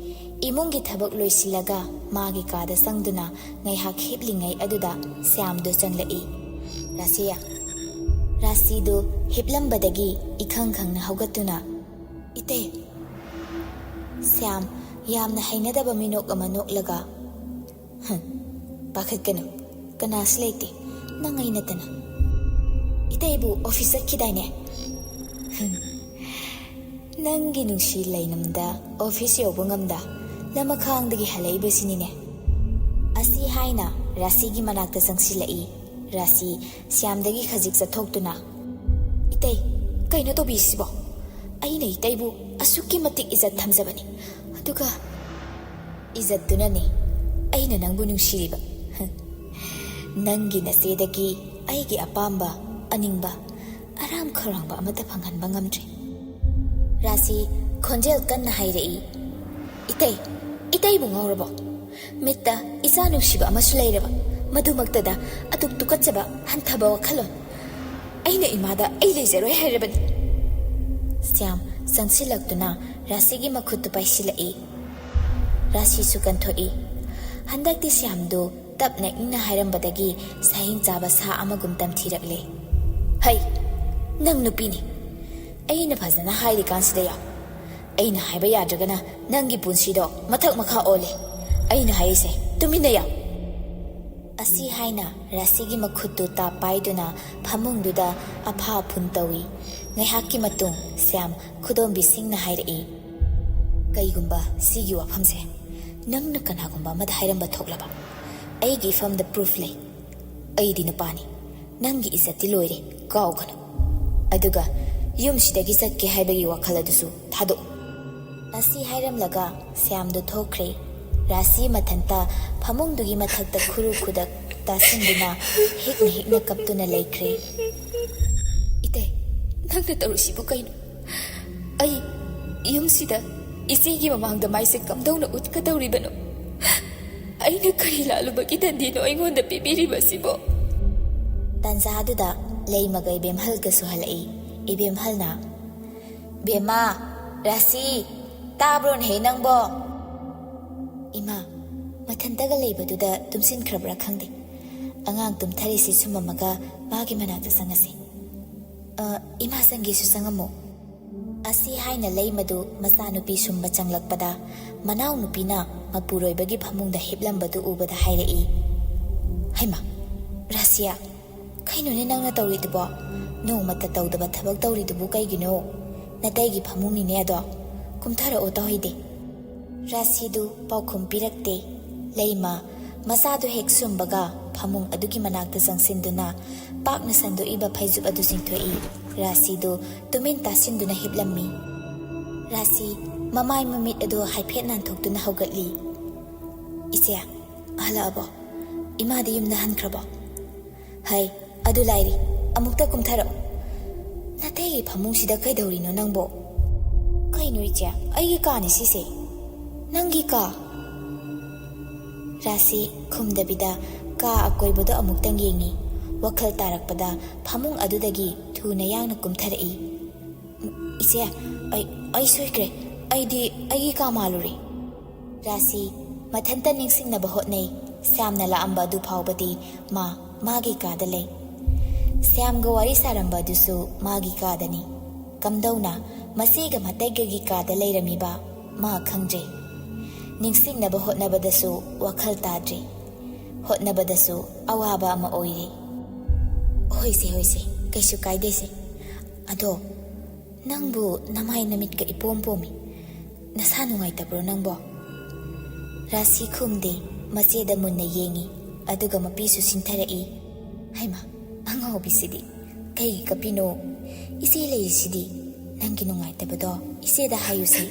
ꯏꯃꯨꯡꯒꯤ ꯊꯕꯛ ꯂꯣꯏꯁꯤꯜꯂꯒ ꯃꯥꯒꯤ ꯀꯥꯗ ꯆꯪꯗꯨꯅ ꯉꯥꯏꯍꯥꯛ ꯍꯤꯞꯂꯤꯉꯩ ꯑꯗꯨꯗ ꯁ꯭ꯌꯥꯝꯗꯨ ꯆꯪꯂꯛꯏ꯫ "ꯔꯥꯁꯤ!" ꯔꯥꯁꯤꯗꯨ ꯍꯤꯞꯂꯝꯕꯗꯒꯤ ꯏꯈꯪ ꯈꯪꯅ ꯍꯧꯒꯠꯇꯨꯅ, "ꯏꯇꯩ!" ꯁ꯭ꯌꯥꯝ ꯌꯥꯝꯅ ꯍꯩꯅꯗꯕ ꯃꯤꯅꯣꯛ ꯑꯃ ꯅꯣꯛꯂꯒ, "ꯍꯝ, ꯄꯥꯈꯠꯀꯅꯨ, ꯀꯅꯥꯁꯨ ꯂꯩꯇꯦ, ꯅꯪ ꯑꯩ ꯅꯠꯇꯅ꯫ ꯏꯇꯩꯕꯨ ꯑꯣꯐꯤꯁ ꯆꯠꯈꯤꯗꯥꯏꯅꯦ?" "ꯍꯝ, ꯅꯪꯒꯤ ꯅꯨꯡꯁꯤ ꯂꯩꯅꯝꯗ ꯑꯣꯐꯤꯁ ꯌꯧꯕ ꯉꯝꯗ ꯂꯃꯈꯥꯡꯗꯒꯤ ꯍꯜꯂꯛꯏꯕꯁꯤꯅꯤꯅꯦ꯫" ꯑꯁꯤ ꯍꯥꯏꯅ ꯔꯥꯁꯤꯒꯤ ꯃꯅꯥꯛꯇ ꯆꯪꯁꯤꯜꯂꯛꯏ꯫ ꯔꯥꯁꯤ ꯁ꯭ꯌꯥꯝꯗꯒꯤ ꯈꯖꯤꯛ ꯆꯠꯊꯣꯛꯇꯨꯅ, "ꯏꯇꯩ, ꯀꯩꯅꯣ ꯇꯧꯕꯤꯁꯤꯕꯣ? ꯑꯩꯅ ꯏꯇꯩꯕꯨ ꯑꯁꯨꯛꯀꯤ ꯃꯇꯤꯛ ꯏꯖꯠ ꯊꯝꯖꯕꯅꯤ, ꯑꯗꯨꯒ ꯏꯖꯠꯇꯨꯅꯅꯤ ꯑꯩꯅ ꯅꯪꯕꯨ ꯅꯨꯡꯁꯤꯔꯤꯕ꯫ ꯅꯪꯒꯤ ꯅꯆꯦꯗꯒꯤ ꯑꯩꯒꯤ ꯑꯄꯥꯝꯕ, ꯑꯅꯤꯡꯕ, ꯑꯔꯥꯝ ꯈꯧꯔꯥꯡꯕ ꯑꯃꯠꯇ ꯐꯪꯍꯟꯕ ꯉꯝꯗ꯭ꯔꯦ꯫" ꯔꯥꯁꯤ ꯈꯣꯟꯖꯦꯜ ꯀꯟꯅ ꯍꯥꯏꯔꯛꯏ, "ꯏꯇꯩ, ꯏꯇꯩꯕꯨ ꯉꯥꯎꯔꯕꯣ? ꯃꯤꯠꯇ ꯏꯆꯥ ꯅꯨꯡꯁꯤꯕ ꯑꯃꯁꯨ ꯂꯩꯔꯕ, ꯃꯗꯨꯃꯛꯇꯗ ꯑꯗꯨꯛ ꯇꯨꯀꯠꯆꯕ, ꯍꯟꯊꯕ ꯋꯥꯈꯜꯂꯣꯟ꯫ ꯑꯩꯅ ꯏꯃꯥꯗ ꯑꯩ ꯂꯩꯖꯔꯣꯏ ꯍꯥꯏꯔꯕꯅꯤ꯫" ꯁ꯭ꯌꯥꯝ ꯆꯪꯁꯤꯜꯂꯛꯇꯨꯅ ꯔꯥꯁꯤꯒꯤ ꯃꯈꯨꯠꯇꯨ ꯄꯥꯏꯁꯤꯜꯂꯛꯏ꯫ ꯔꯥꯁꯤꯁꯨ ꯀꯟꯊꯣꯛꯏ꯫ ꯍꯟꯗꯛꯇꯤ ꯁ꯭ꯌꯥꯝꯗꯨ ꯇꯞꯅ ꯏꯪꯅ ꯍꯥꯏꯔꯝꯕꯗꯒꯤ ꯁꯥꯍꯤꯡ ꯆꯥꯕ ꯁꯥ ꯑꯃꯒꯨꯝ ꯇꯝꯊꯤꯔꯛꯂꯦ꯫ "ꯍꯩ, ꯅꯪ ꯅꯨꯄꯤꯅꯤ꯫ ꯑꯩꯅ ꯐꯖꯅ ꯍꯥꯏꯔꯤꯀꯥꯟꯁꯤꯗ ꯌꯥꯎ꯫ ꯑꯩꯅ ꯍꯥꯏꯕ ꯌꯥꯗ꯭ꯔꯒꯅ ꯅꯪꯒꯤ ꯄꯨꯟꯁꯤꯗꯣ ꯃꯊꯛ ꯃꯈꯥ ꯑꯣꯜꯂꯦ꯫ ꯑꯩꯅ ꯍꯥꯏꯔꯤꯁꯦ ꯇꯨꯃꯤꯟꯅ ꯌꯥꯎ꯫" ꯑꯁꯤ ꯍꯥꯏꯅ ꯔꯥꯁꯤꯒꯤ ꯃꯈꯨꯠꯇꯨ ꯇꯥꯞ ꯄꯥꯏꯗꯨꯅ ꯐꯃꯨꯡꯗꯨꯗ ꯑꯐꯥ ꯑꯐꯨꯟ ꯇꯧꯏ꯫ ꯉꯥꯏꯍꯥꯛꯀꯤ ꯃꯇꯨꯡ ꯁ꯭ꯌꯥꯝ ꯈꯨꯗꯣꯝꯕꯤ ꯁꯤꯡꯅ ꯍꯥꯏꯔꯛꯏ, "ꯀꯩꯒꯨꯝꯕ ꯁꯤꯒꯤ ꯋꯥꯐꯝꯁꯦ ꯅꯪꯅ ꯀꯅꯥꯒꯨꯝꯕ ꯑꯃꯗ ꯍꯥꯏꯔꯝꯕ ꯊꯣꯛꯂꯕ, ꯑꯩꯒꯤ ꯏꯐꯝꯗ ꯄ꯭ꯔꯨꯐ ꯂꯩ꯫ ꯑꯩꯗꯤ ꯅꯨꯄꯥꯅꯤ, ꯅꯪꯒꯤ ꯏꯖꯠꯇꯤ ꯂꯣꯏꯔꯦ, ꯀꯥꯎꯒꯅꯨ꯫ ꯑꯗꯨꯒ ꯌꯨꯝꯁꯤꯗꯒꯤ ꯆꯠꯀꯦ ꯍꯥꯏꯕꯒꯤ ꯋꯥꯈꯜ ꯑꯗꯨꯁꯨ ꯊꯥꯗꯣꯛꯎ"꯫ ꯑꯁꯤ ꯍꯥꯏꯔꯝꯂꯒ ꯁ꯭ꯌꯥꯝꯗꯨ ꯊꯣꯛꯈ꯭ꯔꯦ꯫ ꯔꯥꯁꯤ ꯃꯊꯟꯇ ꯐꯃꯨꯡꯗꯨꯒꯤ ꯃꯊꯛꯇ ꯈꯨꯔꯨ ꯈꯨꯗꯛ ꯇꯥꯁꯤꯟꯗꯨꯅ ꯍꯤꯛꯅ ꯍꯤꯛꯅ ꯀꯞꯇꯨꯅ ꯂꯩꯈ꯭ꯔꯦ꯫ "ꯏꯇꯩ, ꯅꯪꯅ ꯇꯧꯔꯤꯁꯤꯕꯨ ꯀꯩꯅꯣ? ꯑꯩ ꯌꯨꯝꯁꯤꯗ ꯏꯆꯦꯒꯤ ꯃꯃꯥꯡꯗ ꯃꯥꯏꯁꯦ ꯀꯝꯗꯧꯅ ꯎꯠꯀꯗꯧꯔꯤꯕꯅꯣ? ꯑꯩꯅ ꯀꯔꯤ ꯂꯥꯜꯂꯨꯕꯒꯤ ꯗꯟꯗꯤꯅꯣ ꯑꯩꯉꯣꯟꯗ ꯄꯤꯕꯤꯔꯤꯕꯁꯤꯕꯣ?" ꯇꯥꯟꯖꯥꯗꯨꯗ ꯂꯩꯃꯒ ꯏꯕꯦꯝꯍꯜꯒꯁꯨ ꯍꯜꯂꯛꯏ꯫ ꯏꯕꯦꯝꯍꯜꯅ, "ꯕꯦꯝꯃ, ꯔꯥꯁꯤ, ꯇꯥꯕ꯭ꯔꯣꯅꯦꯍꯦ ꯅꯪꯕꯣ?" ꯏꯃꯥ, ꯃꯊꯟꯇꯒ ꯂꯩꯕꯗꯨꯗ ꯇꯨꯝꯁꯤꯟꯈ꯭ꯔꯕ꯭ꯔꯥ ꯈꯪꯗꯦ꯫ ꯑꯉꯥꯡ ꯇꯨꯝꯊꯔꯤꯁꯤ ꯁꯨꯝꯃꯝꯃꯒ ꯃꯥꯒꯤ ꯃꯅꯥꯛꯇ ꯆꯪꯉꯁꯤ꯫ "ꯑ, ꯏꯃꯥ ꯆꯪꯒꯦꯁꯨ ꯆꯪꯉꯝꯃꯣ"꯫ ꯑꯁꯤ ꯍꯥꯏꯅ ꯂꯩꯃꯗꯨ ꯃꯆꯥꯅꯨꯄꯤ ꯁꯨꯝꯕ ꯆꯪꯂꯛꯄꯗ ꯃꯅꯥꯎꯅꯨꯄꯤꯅ ꯃꯄꯨꯔꯣꯏꯕꯒꯤ ꯐꯃꯨꯡꯗ ꯍꯤꯞꯂꯝꯕꯗꯨ ꯎꯕꯗ ꯍꯥꯏꯔꯛꯏ, "ꯍꯩꯃꯥ, ꯔꯥꯁꯤꯌꯥ, ꯀꯩꯅꯣꯅꯦ ꯅꯪꯅ ꯇꯧꯔꯤꯗꯨꯕꯣ? ꯅꯣꯡꯃꯇ ꯇꯧꯗꯕ ꯊꯕꯛ ꯇꯧꯔꯤꯗꯨꯕꯨ ꯀꯩꯒꯤꯅꯣ? ꯅꯇꯩꯒꯤ ꯐꯃꯨꯡꯅꯤꯅꯦ ꯑꯗꯣ꯫ ꯀꯨꯝꯊꯔꯛꯑꯣ ꯇꯧꯍꯩꯗꯦ"꯫ ꯔꯥꯁꯤꯗꯨ ꯄꯥꯎꯈꯨꯝ ꯄꯤꯔꯛꯇꯦ꯫ ꯂꯩꯃ ꯃꯆꯥꯗꯨ ꯍꯦꯛ ꯁꯨꯝꯕꯒ ꯐꯃꯨꯡ ꯑꯗꯨꯒꯤ ꯃꯅꯥꯛꯇ ꯆꯪꯁꯤꯟꯗꯨꯅ ꯄꯥꯛꯅ ꯁꯟꯗꯣꯛꯏꯕ ꯐꯩꯖꯨꯞ ꯑꯗꯨ ꯆꯤꯡꯊꯣꯛꯏ꯫ ꯔꯥꯁꯤꯗꯨ ꯇꯨꯃꯤꯟ ꯇꯥꯁꯤꯟꯗꯨꯅ ꯍꯤꯞꯂꯝꯃꯤ꯫ ꯔꯥꯁꯤ ꯃꯃꯥꯏ ꯃꯃꯤꯠ ꯑꯗꯨ ꯍꯥꯏꯐꯦꯠ ꯅꯥꯟꯊꯣꯛꯇꯨꯅ ꯍꯧꯒꯠꯂꯤ꯫ "ꯏꯆꯦ, ꯍꯜꯂꯛꯑꯕꯣ? ꯏꯃꯥꯗꯤ ꯌꯨꯝꯗ ꯍꯟꯈ꯭ꯔꯕꯣ?" "ꯍꯩ, ꯑꯗꯨ ꯂꯥꯏꯔꯤ, ꯑꯃꯨꯛꯇ ꯀꯨꯝꯊꯔꯛꯎ"꯫ "ꯅꯇꯩꯒꯤ ꯐꯃꯨꯡꯁꯤꯗ ꯀꯩꯗꯧꯔꯤꯅꯣ ꯅꯪꯕꯣ?" "ꯀꯩꯅꯣ ꯏꯆꯦ, ꯑꯩꯒꯤ ꯀꯥꯅꯤ ꯁꯤꯁꯦ"꯫ "ꯅꯪꯒꯤ ꯀꯥ?" ꯔꯥꯁꯤ ꯈꯨꯝꯗꯕꯤꯗ ꯀꯥ ꯑꯀꯣꯏꯕꯗꯣ ꯑꯃꯨꯛꯇꯪ ꯌꯦꯡꯉꯤ꯫ ꯋꯥꯈꯜ ꯇꯥꯔꯛꯄꯗ ꯐꯃꯨꯡ ꯑꯗꯨꯗꯒꯤ ꯊꯨꯅ ꯌꯥꯡꯅ ꯀꯨꯝꯊꯔꯛꯏ꯫ "ꯏꯆꯦ, ꯑꯩ, ꯑꯩ ꯁꯣꯏꯈ꯭ꯔꯦ꯫ ꯑꯩꯗꯤ ꯑꯩꯒꯤ ꯀꯥ ꯃꯥꯜꯂꯨꯔꯦ"꯫ ꯔꯥꯁꯤ ꯃꯊꯟꯇ ꯅꯤꯡꯁꯤꯡꯅꯕ ꯍꯣꯠꯅꯩ꯫ ꯁ꯭ꯌꯥꯝꯅ ꯂꯥꯛꯑꯝꯕ ꯑꯗꯨ ꯐꯥꯎꯕꯗꯤ ꯃꯥ ꯃꯥꯒꯤ ꯀꯥꯗ ꯂꯩ꯫ ꯁ꯭ꯌꯥꯝꯒ ꯋꯥꯔꯤ ꯁꯥꯔꯝꯕ ꯑꯗꯨꯁꯨ ꯃꯥꯒꯤ ꯀꯥꯗꯅꯤ꯫ ꯀꯝꯗꯧꯅ ꯃꯆꯦꯒ ꯃꯇꯩꯒꯒꯤ ꯀꯥꯗ ꯂꯩꯔꯝꯃꯤꯕ ꯃꯥ ꯈꯪꯗ꯭ꯔꯦ꯫ ꯅꯤꯡꯁꯤꯡꯅꯕ ꯍꯣꯠꯅꯕꯗꯁꯨ ꯋꯥꯈꯜ ꯇꯥꯗ꯭ꯔꯦ꯫ ꯍꯣꯠꯅꯕꯗꯁꯨ ꯑꯋꯥꯕ ꯑꯃ ꯑꯣꯏꯔꯦ꯫ ꯍꯣꯏꯁꯦ, ꯍꯣꯏꯁꯦ, ꯀꯩꯁꯨ ꯀꯥꯏꯗꯦꯁꯦ꯫ ꯑꯗꯣ ꯅꯪꯕꯨ ꯅꯃꯥꯏ ꯅꯃꯤꯠꯀ ꯏꯄꯣꯝ ꯄꯣꯝꯃꯤ꯫ ꯅꯁꯥ ꯅꯨꯡꯉꯥꯏꯇꯕ꯭ꯔꯣ ꯅꯪꯕꯣ? ꯔꯥꯁꯤ ꯈꯨꯝꯗꯦ, ꯃꯆꯦꯗ ꯃꯨꯟꯅ ꯌꯦꯡꯉꯤ, ꯑꯗꯨꯒ ꯃꯄꯤꯁꯨ ꯁꯤꯟꯊꯔꯛꯏ꯫ ꯍꯩꯃꯥ, ꯑꯉꯥꯎꯕꯤꯁꯤꯗꯤ꯫ ꯀꯩꯒꯤ ꯀꯞꯄꯤꯅꯣ? ꯏꯆꯦ ꯂꯩꯔꯤꯁꯤꯗꯤ꯫ ꯅꯪꯒꯤ ꯅꯨꯡꯉꯥꯏꯇꯕꯗꯣ ꯏꯆꯦꯗ ꯍꯥꯏꯌꯨꯁꯤ꯫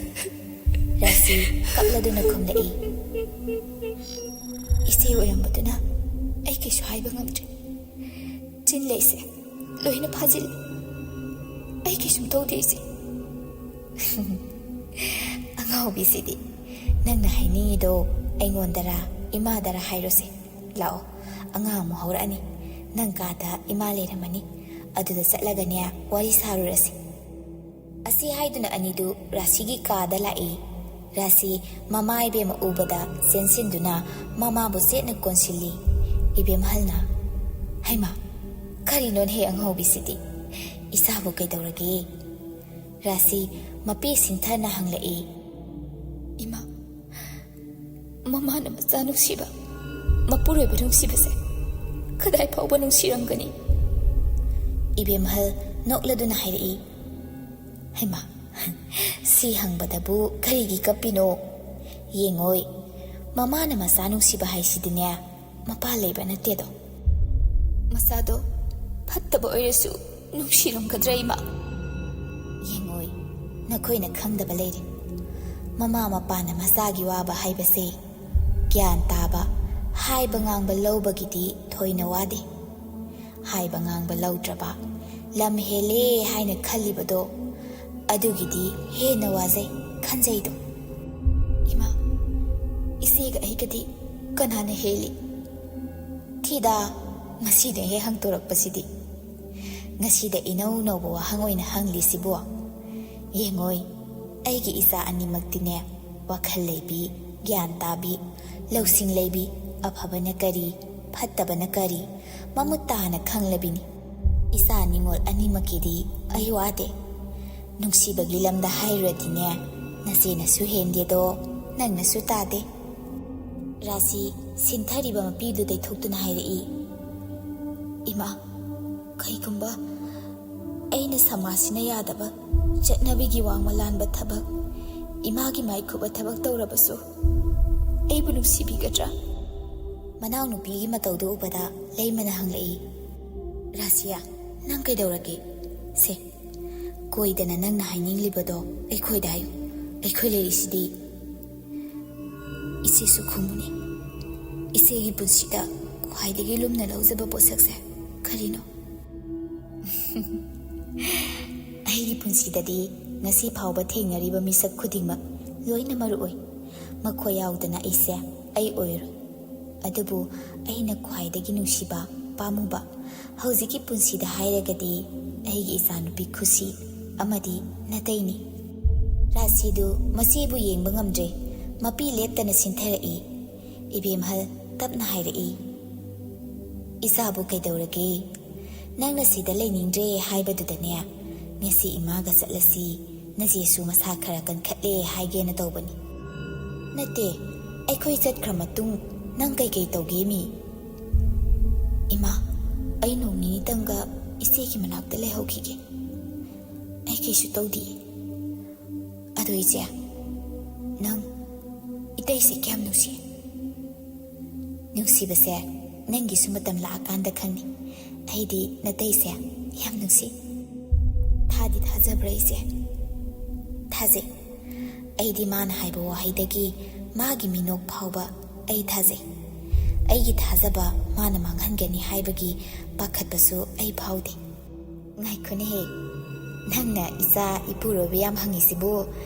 ꯔꯥꯁꯤ ꯀꯞꯂꯗꯨꯅ ꯈꯨꯝꯂꯛꯏ꯫ ꯏꯆꯦ ꯑꯣꯏꯔꯝꯕꯗꯨꯅ ꯑꯩ ꯀꯩꯁꯨ ꯍꯥꯏꯕ ꯉꯝꯗ꯭ꯔꯦ꯫ ꯆꯤꯟ ꯂꯩꯁꯦ ꯂꯣꯏꯅ ꯐꯥꯖꯤꯜꯂꯤ꯫ ꯑꯩ ꯀꯩꯁꯨꯝ ꯇꯧꯗꯦ ꯏꯆꯦ꯫ ꯑꯉꯥꯎꯕꯤꯁꯤꯗꯤ꯫ ꯅꯪꯅ ꯍꯥꯏꯅꯤꯡꯉꯤꯗꯣ ꯑꯩꯉꯣꯟꯗꯔꯥ ꯏꯃꯥꯗꯔꯥ ꯍꯥꯏꯔꯣꯁꯦ꯫ ꯂꯥꯛꯑꯣ, ꯑꯉꯥꯡ ꯑꯃꯨꯛ ꯍꯧꯔꯛꯑꯅꯤ꯫ ꯅꯪ ꯀꯥꯗ ꯏꯃꯥ ꯂꯩꯔꯝꯃꯅꯤ꯫ ꯑꯗꯨꯗ ꯆꯠꯂꯒꯅꯦ ꯋꯥꯔꯤ ꯁꯥꯔꯨꯔꯁꯤ꯫ ꯑꯁꯤ ꯍꯥꯏꯗꯨꯅ ꯑꯅꯤꯗꯨ ꯔꯥꯁꯤꯒꯤ ꯀꯥꯗ ꯂꯥꯛꯏ꯫ ꯔꯥꯁꯤ ꯃꯃꯥ ꯏꯕꯦꯝꯃ ꯎꯕꯗ ꯆꯦꯟꯁꯤꯟꯗꯨꯅ ꯃꯃꯥꯕꯨ ꯆꯦꯠꯅ ꯀꯣꯟꯁꯤꯜꯂꯤ꯫ ꯏꯕꯦꯝꯍꯜꯅ, "ꯍꯩꯃꯥ, ꯀꯔꯤꯅꯣꯅꯦꯍꯦ ꯑꯉꯥꯎꯕꯤꯁꯤꯗꯤ? ꯏꯆꯥꯕꯨ ꯀꯩꯗꯧꯔꯒꯦ?" ꯔꯥꯁꯤ ꯃꯄꯤ ꯁꯤꯡꯊꯥꯅ ꯍꯪꯂꯛꯏ꯫ "ꯏꯃꯥ, ꯃꯃꯥꯅ ꯃꯆꯥ ꯅꯨꯡꯁꯤꯕ, ꯃꯄꯨꯔꯣꯏꯕ ꯅꯨꯡꯁꯤꯕꯁꯦ ꯀꯗꯥꯏ ꯐꯥꯎꯕ ꯅꯨꯡꯁꯤꯔꯝꯒꯅꯤ?" ꯏꯕꯦꯝꯍꯜ ꯅꯣꯛꯂꯗꯨꯅ ꯍꯥꯏꯔꯛꯏ꯫ "ꯍꯩꯃꯥ, ꯁꯤ ꯍꯪꯕꯗꯕꯨ ꯀꯔꯤꯒꯤ ꯀꯞꯄꯤꯅꯣ? ꯌꯦꯡꯉꯣꯏ, ꯃꯃꯥꯅ ꯃꯆꯥ ꯅꯨꯡꯁꯤꯕ ꯍꯥꯏꯁꯤꯗꯤꯅꯦ, ꯃꯄꯥ ꯂꯩꯕ ꯅꯠꯇꯦꯗꯣ꯫ ꯃꯆꯥꯗꯣ ꯐꯠꯇꯕ ꯑꯣꯏꯔꯁꯨ ꯅꯨꯡꯁꯤꯔꯝꯒꯗ꯭ꯔꯥ ꯏꯃꯥ?" ꯌꯦꯡꯉꯣꯏ, ꯅꯈꯣꯏꯅ ꯈꯪꯗꯕ ꯂꯩꯔꯦ꯫ ꯃꯃꯥ ꯃꯄꯥꯅ ꯃꯆꯥꯒꯤ ꯋꯥꯕ ꯍꯥꯏꯕꯁꯦ ꯒ꯭ꯌꯥꯟ ꯇꯥꯕ, ꯍꯥꯏꯕ ꯉꯥꯡꯕ ꯂꯧꯕꯒꯤꯗꯤ ꯊꯣꯏꯅ ꯋꯥꯗꯦ꯫ ꯍꯥꯏꯕ ꯉꯥꯡꯕ ꯂꯧꯗ꯭ꯔꯕ, ꯂꯝ ꯍꯦꯜꯂꯦ ꯍꯥꯏꯅ ꯈꯜꯂꯤꯕꯗꯣ, ꯑꯗꯨꯒꯤꯗꯤ ꯍꯦꯟꯅ ꯋꯥꯖꯩ ꯈꯟꯖꯩꯗꯣ꯫ ꯏꯃꯥ, ꯏꯆꯦꯒ ꯑꯩꯒꯗꯤ ꯀꯅꯥꯅ ꯍꯦꯜꯂꯤ? ꯊꯤꯗ, ꯉꯁꯤꯗ ꯍꯦꯛ ꯍꯪꯗꯣꯔꯛꯄꯁꯤꯗꯤ꯫ ꯉꯁꯤꯗ ꯏꯅꯧ ꯅꯧꯕ ꯋꯥꯍꯪ ꯑꯣꯏꯅ ꯍꯪꯂꯤꯁꯤꯕꯣ? ꯌꯦꯡꯉꯣꯏ, ꯑꯩꯒꯤ ꯏꯆꯥ ꯑꯅꯤꯃꯛꯇꯤꯅꯦ, ꯋꯥꯈꯜ ꯂꯩꯕꯤ, ꯒ꯭ꯌꯥꯟ ꯇꯥꯕꯤ, ꯂꯧꯁꯤꯡ ꯂꯩꯕꯤ, ꯑꯐꯕꯅ ꯀꯔꯤ, ꯐꯠꯇꯕꯅ ꯀꯔꯤ, ꯃꯃꯨꯠ ꯇꯥꯅ ꯈꯪꯂꯕꯤꯅꯤ꯫ ꯏꯆꯥ ꯅꯤꯉꯣꯜ ꯑꯅꯤꯃꯛꯀꯤꯗꯤ ꯑꯩ ꯋꯥꯗꯦ꯫ ꯅꯨꯡꯁꯤꯕꯒꯤ ꯂꯝꯗ ꯍꯥꯏꯔꯨꯔꯗꯤꯅꯦ, ꯅꯆꯦꯅꯁꯨ ꯍꯦꯟꯗꯦꯗꯣ, ꯅꯪꯅꯁꯨ ꯇꯥꯗꯦ꯫ ꯔꯥꯁꯤ ꯁꯤꯟꯊꯔꯤꯕ ꯃꯄꯤꯗꯨ ꯇꯩꯊꯣꯛꯇꯨꯅ ꯍꯥꯏꯔꯛꯏ, "ꯏꯃꯥ, ꯀꯩꯒꯨꯝꯕ ꯑꯩꯅ ꯁꯃꯥꯖꯁꯤꯅ ꯌꯥꯗꯕ, ꯆꯠꯅꯕꯤꯒꯤ ꯋꯥꯡꯃ ꯂꯥꯟꯕ ꯊꯕꯛ, ꯏꯃꯥꯒꯤ ꯃꯥꯏꯈꯨꯕ ꯊꯕꯛ ꯇꯧꯔꯕꯁꯨ ꯑꯩꯕꯨ ꯅꯨꯡꯁꯤꯕꯤꯒꯗ꯭ꯔꯥ?" ꯃꯅꯥꯎꯅꯨꯄꯤꯒꯤ ꯃꯇꯧꯗꯨ ꯎꯕꯗ ꯂꯩꯃꯅ ꯍꯪꯂꯛꯏ, "ꯔꯥꯁꯤꯌꯥ, ꯅꯪ ꯀꯩꯗꯧꯔꯒꯦ? ꯁꯦ, ꯀꯣꯏꯗꯅ ꯅꯪꯅ ꯍꯥꯏꯅꯤꯡꯂꯤꯕꯗꯣ ꯑꯩꯈꯣꯏꯗ ꯍꯥꯏꯌꯨ꯫ ꯑꯩꯈꯣꯏ ꯂꯩꯔꯤꯁꯤꯗꯤ꯫" "ꯏꯆꯦꯁꯨ ꯈꯨꯝꯃꯨꯅꯦ꯫ ꯏꯆꯦꯒꯤ ꯄꯨꯟꯁꯤꯗ ꯈ꯭ꯋꯥꯏꯗꯒꯤ ꯂꯨꯝꯅ ꯂꯧꯖꯕ ꯄꯣꯠꯁꯛꯁꯦ ꯀꯔꯤꯅꯣ?" "ꯑꯩꯒꯤ ꯄꯨꯟꯁꯤꯗꯗꯤ ꯉꯁꯤ ꯐꯥꯎꯕ ꯊꯦꯡꯅꯔꯤꯕ ꯃꯤꯁꯛ ꯈꯨꯗꯤꯡꯃꯛ ꯂꯣꯏꯅ ꯃꯔꯨ ꯑꯣꯏ꯫ ꯃꯈꯣꯏ ꯌꯥꯎꯗꯅ ꯑꯩꯁꯦ ꯑꯩ ꯑꯣꯏꯔꯣꯏ꯫ ꯑꯗꯨꯕꯨ ꯑꯩꯅ ꯈ꯭ꯋꯥꯏꯗꯒꯤ ꯅꯨꯡꯁꯤꯕ, ꯄꯥꯝꯃꯨꯕ, ꯍꯧꯖꯤꯛꯀꯤ ꯄꯨꯟꯁꯤꯗ ꯍꯥꯏꯔꯒꯗꯤ ꯑꯩꯒꯤ ꯏꯆꯥꯅꯨꯄꯤ ꯈꯨꯁꯤ ꯑꯃꯗꯤ ꯅꯥꯇꯩꯅꯤ꯫" ꯔꯥꯁꯤꯗꯨ ꯃꯆꯦꯕꯨ ꯌꯦꯡꯕ ꯉꯝꯗ꯭ꯔꯦ꯫ ꯃꯄꯤ ꯂꯦꯞꯇꯅ ꯁꯤꯟꯊꯔꯛꯏ꯫ ꯏꯕꯦꯝꯍꯜ ꯇꯞꯅ ꯍꯥꯏꯔꯛꯏ, "ꯏꯆꯥꯕꯨ ꯀꯩꯗꯧꯔꯒꯦ? ꯅꯪꯅ ꯁꯤꯗ ꯂꯩꯅꯤꯡꯗ꯭ꯔꯦ ꯍꯥꯏꯕꯗꯨꯗꯅꯦ, ꯉꯁꯤ ꯏꯃꯥꯒ ꯆꯠꯂꯁꯤ, ꯅꯆꯦꯁꯨ ꯃꯁꯥ ꯈꯔ ꯀꯟꯈꯠꯂꯦ ꯍꯥꯏꯒꯦꯅ ꯇꯧꯕꯅꯤ꯫" "ꯅꯠꯇꯦ, ꯑꯩꯈꯣꯏ ꯆꯠꯈ꯭ꯔ ꯃꯇꯨꯡ ꯅꯪ ꯀꯩꯀꯩ ꯇꯧꯒꯦ ꯃꯤ?" "ꯏꯃꯥ, ꯑꯩ ꯅꯣꯡ ꯅꯤꯅꯤꯇꯪꯒ ꯏꯆꯦꯒꯤ ꯃꯅꯥꯛꯇ ꯂꯩꯍꯧꯈꯤꯒꯦ꯫ ꯑꯩ ꯀꯩꯁꯨ ꯇꯧꯗꯤꯌꯦ꯫ ꯑꯗꯣ ꯏꯆꯦ, ꯅꯪ ꯏꯇꯩꯁꯦ ꯀꯌꯥꯝ ꯅꯨꯡꯁꯤ?" "ꯅꯨꯡꯁꯤꯕꯁꯦ ꯅꯪꯒꯤꯁꯨ ꯃꯇꯝ ꯂꯥꯛꯑꯀꯥꯟꯗ ꯈꯪꯅꯤ꯫ ꯑꯩꯗꯤ ꯅꯇꯩꯁꯦ ꯌꯥꯝ ꯅꯨꯡꯁꯤ꯫" "ꯊꯥꯗꯤ ꯊꯥꯖꯕ꯭ꯔꯥ ꯏꯆꯦ?" "ꯊꯥꯖꯩ꯫ ꯑꯩꯗꯤ ꯃꯥꯅ ꯍꯥꯏꯕ ꯋꯥꯍꯩꯗꯒꯤ ꯃꯥꯒꯤ ꯃꯤꯅꯣꯛ ꯐꯥꯎꯕ ꯑꯩ ꯊꯥꯖꯩ꯫ ꯑꯩꯒꯤ ꯊꯥꯖꯕ ꯃꯥꯅ ꯃꯥꯡꯍꯟꯒꯅꯤ ꯍꯥꯏꯕꯒꯤ ꯄꯥꯈꯠꯄꯁꯨ ꯑꯩ ꯐꯥꯎꯗꯦ꯫" "ꯉꯥꯏꯈꯣꯅꯦꯍꯦ, ꯅꯪꯅ ꯏꯆꯥ ꯏꯄꯨꯔꯣꯏꯕ ꯌꯥꯝ ꯍꯪꯉꯤꯁꯤꯕꯨ?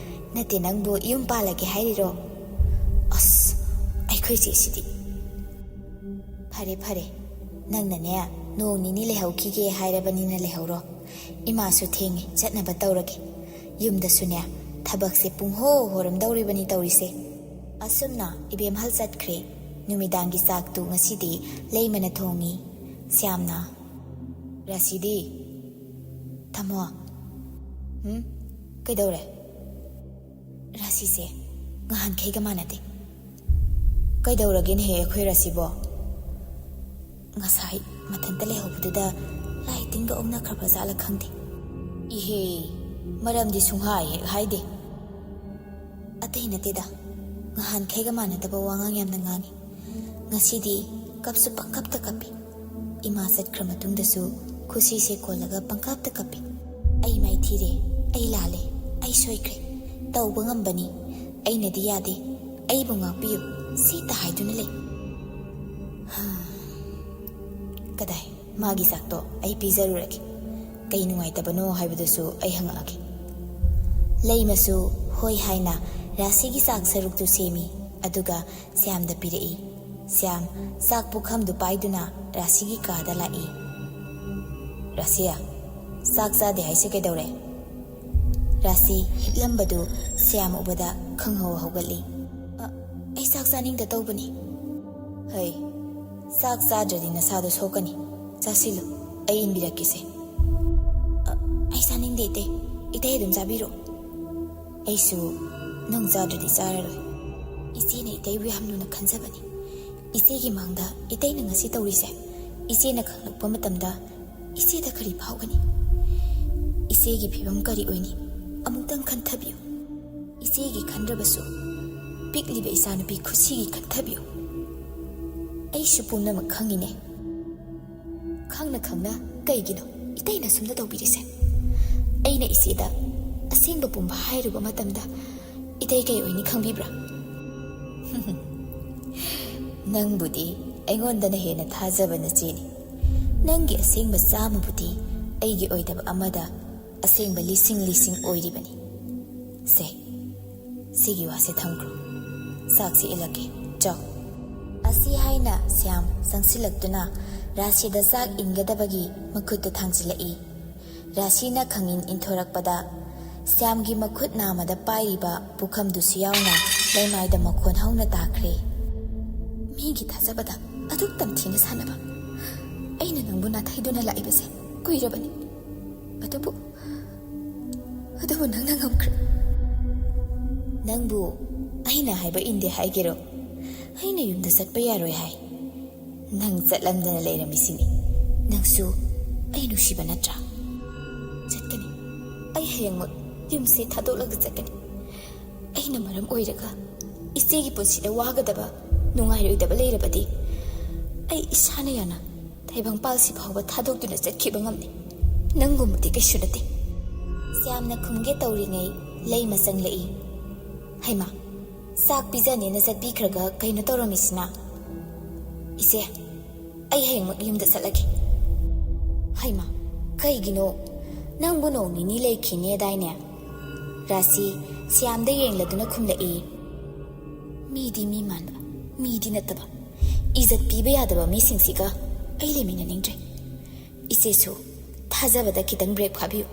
ꯅꯠꯇꯦ, ꯅꯪꯕꯨ ꯌꯨꯝ ꯄꯥꯜꯂꯒꯦ ꯍꯥꯏꯔꯤꯔꯣ? ꯑꯁ, ꯑꯩꯈꯣꯏ ꯆꯦꯁꯤꯗꯤ꯫" "ꯐꯔꯦ, ꯐꯔꯦ, ꯅꯪꯅꯅꯦ ꯅꯣꯡ ꯅꯤꯅꯤ ꯂꯩꯍꯧꯈꯤꯒꯦ ꯍꯥꯏꯔꯕꯅꯤꯅ ꯂꯩꯍꯧꯔꯣ꯫ ꯏꯃꯥꯁꯨ ꯊꯦꯡꯉꯦ, ꯆꯠꯅꯕ ꯇꯧꯔꯒꯦ꯫ ꯌꯨꯝꯗꯁꯨꯅꯦ ꯊꯕꯛꯁꯦ ꯄꯨꯡꯍꯣ ꯍꯣꯔꯝꯗꯧꯔꯤꯕꯅꯤ ꯇꯧꯔꯤꯁꯦ꯫" ꯑꯁꯨꯝꯅ ꯏꯕꯦꯝꯍꯜ ꯆꯠꯈ꯭ꯔꯦ꯫ ꯅꯨꯃꯤꯗꯥꯡꯒꯤ ꯆꯥꯛꯇꯨ ꯉꯁꯤꯗꯤ ꯂꯩꯃꯅ ꯊꯣꯡꯉꯤ꯫ ꯁ꯭ꯌꯥꯝꯅ, "ꯔꯥꯁꯤꯗꯤ?" "ꯊꯝꯃꯣ꯫" "ꯎꯝ? ꯀꯩꯗꯧꯔꯦ?" "ꯔꯥꯁꯤꯁꯦ ꯉꯍꯥꯟꯈꯩꯒ ꯃꯥꯟꯅꯗꯦ꯫ ꯀꯩꯗꯧꯔꯒꯦꯅꯦꯍꯦ ꯑꯩꯈꯣꯏ ꯔꯥꯁꯤꯕꯣ? ꯉꯁꯥꯏ ꯃꯊꯟꯇ ꯂꯩꯍꯧꯕꯗꯨꯗ ꯂꯥꯏ ꯇꯤꯟꯒ ꯑꯣꯛꯅꯈ꯭ꯔꯕ ꯖꯥꯠꯂ ꯈꯪꯗꯦ꯫ ꯏꯍꯦ, ꯃꯔꯝꯗꯤ ꯁꯨꯡꯍꯥꯏ ꯍꯦꯛ ꯍꯥꯏꯗꯦ꯫ ꯑꯇꯩ ꯅꯠꯇꯦꯗ, ꯉꯍꯥꯟꯈꯩꯒ ꯃꯥꯟꯅꯗꯕ ꯋꯥꯉꯥꯡ ꯌꯥꯝꯅ ꯉꯥꯡꯉꯤ꯫ ꯉꯁꯤꯗꯤ ꯀꯞꯁꯨ ꯄꯪꯀꯞꯇ ꯀꯞꯄꯤ꯫ ꯏꯃꯥ ꯆꯠꯈ꯭ꯔ ꯃꯇꯨꯡꯗꯁꯨ ꯈꯨꯁꯤꯁꯦ ꯀꯣꯜꯂꯒ ꯄꯪꯀꯞꯇ ꯀꯞꯄꯤ꯫ "ꯑꯩ ꯃꯥꯏꯊꯤꯔꯦ, ꯑꯩ ꯂꯥꯜꯂꯦ, ꯑꯩ ꯁꯣꯏꯈ꯭ꯔꯦ, ꯇꯧꯕ ꯉꯝꯕꯅꯤ, ꯑꯩꯅꯗꯤ ꯌꯥꯗꯦ, ꯑꯩꯕꯨ ꯉꯥꯛꯄꯤꯌꯨ", ꯁꯤꯇ ꯍꯥꯏꯗꯨꯅ ꯂꯩ꯫ ꯍꯥ꯫ ꯀꯗꯥꯏ, ꯃꯥꯒꯤ ꯆꯥꯛꯇꯣ ꯑꯩ ꯄꯤꯖꯔꯨꯔꯒꯦ꯫ ꯀꯩ ꯅꯨꯡꯉꯥꯏꯇꯕꯅꯣ ꯍꯥꯏꯕꯗꯨꯁꯨ ꯑꯩ ꯍꯪꯉꯛꯑꯒꯦ꯫ ꯂꯩꯃꯁꯨ ꯍꯣꯏ ꯍꯥꯏꯅ ꯔꯥꯁꯤꯒꯤ ꯆꯥꯛ ꯁꯔꯨꯛꯇꯨ ꯁꯦꯝꯃꯤ, ꯑꯗꯨꯒ ꯁ꯭ꯌꯥꯝꯗ ꯄꯤꯔꯛꯏ꯫ ꯁ꯭ꯌꯥꯝ ꯆꯥꯛ ꯄꯨꯈꯝꯗꯨ ꯄꯥꯏꯗꯨꯅ ꯔꯥꯁꯤꯒꯤ ꯀꯥꯗ ꯂꯥꯛꯏ꯫ "ꯔꯥꯁꯤ, ꯆꯥꯛ ꯆꯥꯗꯦ ꯍꯥꯏꯁꯦ ꯀꯩꯗꯧꯔꯦ?" ꯔꯥꯁꯤ ꯍꯤꯞꯂꯝꯕꯗꯨ ꯁ꯭ꯌꯥꯝ ꯎꯕꯗ ꯈꯪꯍꯧ ꯍꯧꯒꯠꯂꯤ꯫ "ꯑ, ꯑꯩ ꯆꯥꯛ ꯆꯥꯅꯤꯡꯗ ꯇꯧꯕꯅꯤ꯫" "ꯍꯩ, ꯆꯥꯛ ꯆꯥꯗ꯭ꯔꯗꯤ ꯅꯁꯥꯗꯣ ꯁꯣꯛꯀꯅꯤ꯫ ꯆꯥꯁꯤꯜꯂꯨ, ꯑꯩ ꯏꯟꯕꯤꯔꯛꯀꯦꯁꯦ꯫" "ꯑ, ꯑꯩ ꯆꯥꯅꯤꯡꯗꯦ, ꯏꯇꯩ꯫ ꯏꯇꯩ ꯑꯗꯨꯝ ꯆꯥꯕꯤꯔꯣ꯫" "ꯑꯩꯁꯨ ꯅꯪ ꯆꯥꯗ꯭ꯔꯗꯤ ꯆꯥꯔꯔꯣꯏ꯫ ꯏꯆꯦꯅ ꯏꯇꯩꯕꯨ ꯌꯥꯝ ꯂꯨꯅ ꯈꯟꯖꯕꯅꯤ꯫ ꯏꯆꯦꯒꯤ ꯃꯥꯡꯗ ꯏꯇꯩꯅ ꯉꯁꯤ ꯇꯧꯔꯤꯁꯦ, ꯏꯆꯦꯅ ꯈꯪꯂꯛꯄ ꯃꯇꯝꯗ ꯏꯆꯦꯗ ꯀꯔꯤ ꯐꯥꯎꯒꯅꯤ? ꯏꯆꯦꯒꯤ ꯐꯤꯕꯝ ꯀꯔꯤ ꯑꯣꯏꯅꯤ? ꯑꯃꯨꯛꯇꯪ ꯈꯟꯊꯕꯤꯌꯨ꯫ ꯏꯆꯦꯒꯤ ꯈꯟꯗ꯭ꯔꯕꯁꯨ ꯄꯤꯛꯂꯤꯕ ꯏꯆꯥꯅꯨꯄꯤ ꯈꯨꯁꯤꯒꯤ ꯈꯟꯊꯕꯤꯌꯨ꯫ ꯑꯩꯁꯨ ꯄꯨꯝꯅꯃꯛ ꯈꯪꯉꯤꯅꯦ꯫ ꯈꯪꯅ ꯈꯪꯅ ꯀꯩꯒꯤꯅꯣ ꯏꯇꯩꯅ ꯁꯨꯝꯅ ꯇꯧꯕꯤꯔꯤꯁꯦ? ꯑꯩꯅ ꯏꯆꯦꯗ ꯑꯁꯦꯡꯕ ꯄꯨꯝꯕ ꯍꯥꯏꯔꯨꯕ ꯃꯇꯝꯗ ꯏꯇꯩ ꯀꯩ ꯑꯣꯏꯅꯤ ꯈꯪꯕꯤꯕ꯭ꯔꯥ?" "ꯅꯪꯕꯨꯗꯤ ꯑꯩꯉꯣꯟꯗꯅ ꯍꯦꯟꯅ ꯊꯥꯖꯕ ꯅꯆꯦꯅꯤ꯫ ꯅꯪꯒꯤ ꯑꯁꯦꯡꯕ ꯆꯥꯝꯃꯕꯨꯗꯤ ꯑꯩꯒꯤ ꯑꯣꯏꯗꯕ ꯑꯃꯗ ꯑꯁꯦꯡꯕ ꯂꯤꯁꯤꯡ ꯂꯤꯁꯤꯡ ꯑꯣꯏꯔꯤꯕꯅꯤ꯫ ꯁꯦ, ꯁꯤꯒꯤ ꯋꯥꯁꯦ ꯊꯝꯈ꯭ꯔꯣ꯫ ꯆꯥꯛꯁꯦ ꯏꯜꯂꯛꯀꯦ, ꯆꯥꯎ꯫" ꯑꯁꯤ ꯍꯥꯏꯅ ꯁ꯭ꯌꯥꯝ ꯆꯪꯁꯤꯜꯂꯛꯇꯨꯅ ꯔꯥꯁꯤꯗ ꯆꯥꯛ ꯏꯟꯒꯗꯕꯒꯤ ꯃꯈꯨꯠꯇꯨ ꯊꯥꯡꯖꯤꯜꯂꯛꯏ꯫ ꯔꯥꯁꯤꯅ ꯈꯪꯏꯟ ꯏꯟꯊꯣꯔꯛꯄꯗ ꯁ꯭ꯌꯥꯝꯒꯤ ꯃꯈꯨꯠ ꯅꯥꯝꯃꯗ ꯄꯥꯏꯔꯤꯕ ꯄꯨꯈꯝꯗꯨꯁꯨ ꯌꯥꯎꯅ ꯂꯩꯃꯥꯏꯗ ꯃꯈꯣꯟ ꯍꯧꯅ ꯇꯥꯈ꯭ꯔꯦ꯫ "ꯃꯤꯒꯤ ꯊꯥꯖꯕꯗ ꯑꯗꯨꯛ ꯇꯝꯊꯤꯅ ꯁꯥꯟꯅꯕ꯫ ꯑꯩꯅ ꯅꯪꯕꯨ ꯅꯥꯊꯩꯗꯨꯅ ꯂꯥꯛꯏꯕꯁꯦ ꯀꯨꯏꯔꯕꯅꯤ꯫ ꯑꯗꯨꯕꯨ, ꯑꯗꯨꯕꯨ ꯅꯪꯅ ꯉꯝꯈ꯭ꯔꯦ꯫" "ꯅꯪꯕꯨ ꯑꯩꯅ ꯍꯥꯏꯕ ꯏꯟꯗꯦ ꯍꯥꯏꯒꯦꯔꯣ? ꯑꯩꯅ ꯌꯨꯝꯗ ꯆꯠꯄ ꯌꯥꯔꯣꯏ ꯍꯥꯏ꯫ ꯅꯪ ꯆꯠꯂꯝꯗꯅ ꯂꯩꯔꯝꯃꯤꯁꯤꯅꯤ꯫ ꯅꯪꯁꯨ ꯑꯩ ꯅꯨꯡꯁꯤꯕ ꯅꯠꯇ꯭ꯔꯥ? ꯆꯠꯀꯅꯤ꯫ ꯑꯩ ꯍꯌꯦꯡꯃꯛ ꯌꯨꯝꯁꯦ ꯊꯥꯗꯣꯛꯂꯒ ꯆꯠꯀꯅꯤ꯫ ꯑꯩꯅ ꯃꯔꯝ ꯑꯣꯏꯔꯒ ꯏꯆꯦꯒꯤ ꯄꯨꯟꯁꯤꯗ ꯋꯥꯒꯗꯕ, ꯅꯨꯡꯉꯥꯏꯔꯣꯏꯗꯕ ꯂꯩꯔꯕꯗꯤ ꯑꯩ ꯏꯁꯥꯅ ꯌꯥꯅ ꯇꯥꯏꯕꯪꯄꯥꯜꯁꯤ ꯐꯥꯎꯕ ꯊꯥꯗꯣꯛꯇꯨꯅ ꯆꯠꯈꯤꯕ ꯉꯝꯅꯤ꯫ ꯅꯪꯒꯨꯝꯕꯗꯤ ꯀꯩꯁꯨ ꯅꯠꯇꯦ꯫ ꯁ꯭ꯌꯥꯝꯅ ꯈꯨꯝꯒꯦ ꯇꯧꯔꯤꯉꯩ ꯂꯩꯃ ꯆꯪꯂꯛꯏ꯫ ꯍꯩꯃꯥ, ꯆꯥꯛ ꯄꯤꯖꯅꯦꯅ ꯆꯠꯄꯤꯈ꯭ꯔꯒ ꯀꯩꯅꯣ ꯇꯧꯔꯝꯃꯤꯁꯤꯅ? ꯏꯆꯦ, ꯑꯩ ꯍꯌꯦꯡꯃꯛ ꯌꯨꯝꯗ ꯆꯠꯂꯒꯦ꯫ ꯍꯩꯃꯥ, ꯀꯩꯒꯤꯅꯣ? ꯅꯪꯕꯨ ꯅꯣꯡ ꯅꯤꯅꯤ ꯂꯩꯈꯤꯅꯦꯗꯥꯏꯅꯦ? ꯔꯥꯁꯤ ꯁ꯭ꯌꯥꯝꯗ ꯌꯦꯡꯂꯗꯨꯅ ꯈꯨꯝꯂꯛꯏ꯫ ꯃꯤꯗꯤ ꯃꯤ ꯃꯥꯟꯕ, ꯃꯤꯗꯤ ꯅꯠꯇꯕ, ꯏꯖꯠ ꯄꯤꯕ ꯌꯥꯗꯕ ꯃꯤꯁꯤꯡꯁꯤꯒ ꯑꯩ ꯂꯩꯃꯤꯟꯅꯅꯤꯡꯗ꯭ꯔꯦ꯫ ꯏꯆꯦꯁꯨ ꯊꯥꯖꯕꯗ ꯈꯤꯇꯪ ꯕ꯭ꯔꯦꯛ ꯐꯥꯕꯤꯌꯨ꯫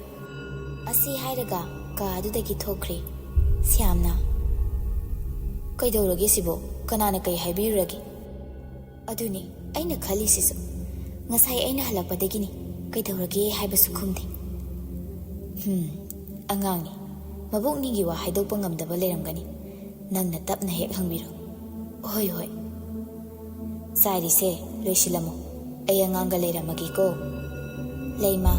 ꯑꯁꯤ ꯍꯥꯏꯔꯒ ꯀꯥ ꯑꯗꯨꯗꯒꯤ ꯊꯣꯛꯈ꯭ꯔꯦ ꯁ꯭ꯌꯥꯝꯅ꯫ ꯀꯩꯗꯧꯔꯒꯦ ꯁꯤꯕꯣ? ꯀꯅꯥꯅ ꯀꯩ ꯍꯥꯏꯕꯤꯔꯨꯔꯒꯦ? ꯑꯗꯨꯅꯤ ꯑꯩꯅ ꯈꯜꯂꯤꯁꯤꯁꯨ꯫ ꯉꯁꯥꯏ ꯑꯩꯅ ꯍꯜꯂꯛꯄꯗꯒꯤꯅꯤ ꯀꯩꯗꯧꯔꯒꯦ ꯍꯥꯏꯕꯁꯨ ꯈꯨꯝꯗꯦ꯫ ꯍꯨꯝ, ꯑꯉꯥꯡꯅꯤ꯫ ꯃꯕꯣꯛꯅꯤꯒꯤ ꯋꯥ ꯍꯥꯏꯗꯣꯛꯄ ꯉꯝꯗꯕ ꯂꯩꯔꯝꯒꯅꯤ꯫ ꯅꯪꯅ ꯇꯞꯅ ꯍꯦꯛ ꯍꯪꯕꯤꯔꯣ꯫ ꯍꯣꯏ, ꯍꯣꯏ꯫ ꯆꯥꯏꯔꯤꯁꯦ ꯂꯣꯏꯁꯤꯜꯂꯝꯃꯣ꯫ ꯑꯩ ꯑꯉꯥꯡꯒ ꯂꯩꯔꯝꯃꯒꯦꯀꯣ꯫ ꯂꯩꯃ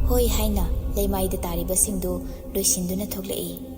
ꯍꯣꯏ ꯍꯥꯏꯅ ꯂꯩꯃꯥꯏꯗ ꯇꯥꯔꯤꯕꯁꯤꯡꯗꯨ ꯂꯣꯏꯁꯤꯟꯗꯨꯅ ꯊꯣꯛꯂꯛꯏ꯫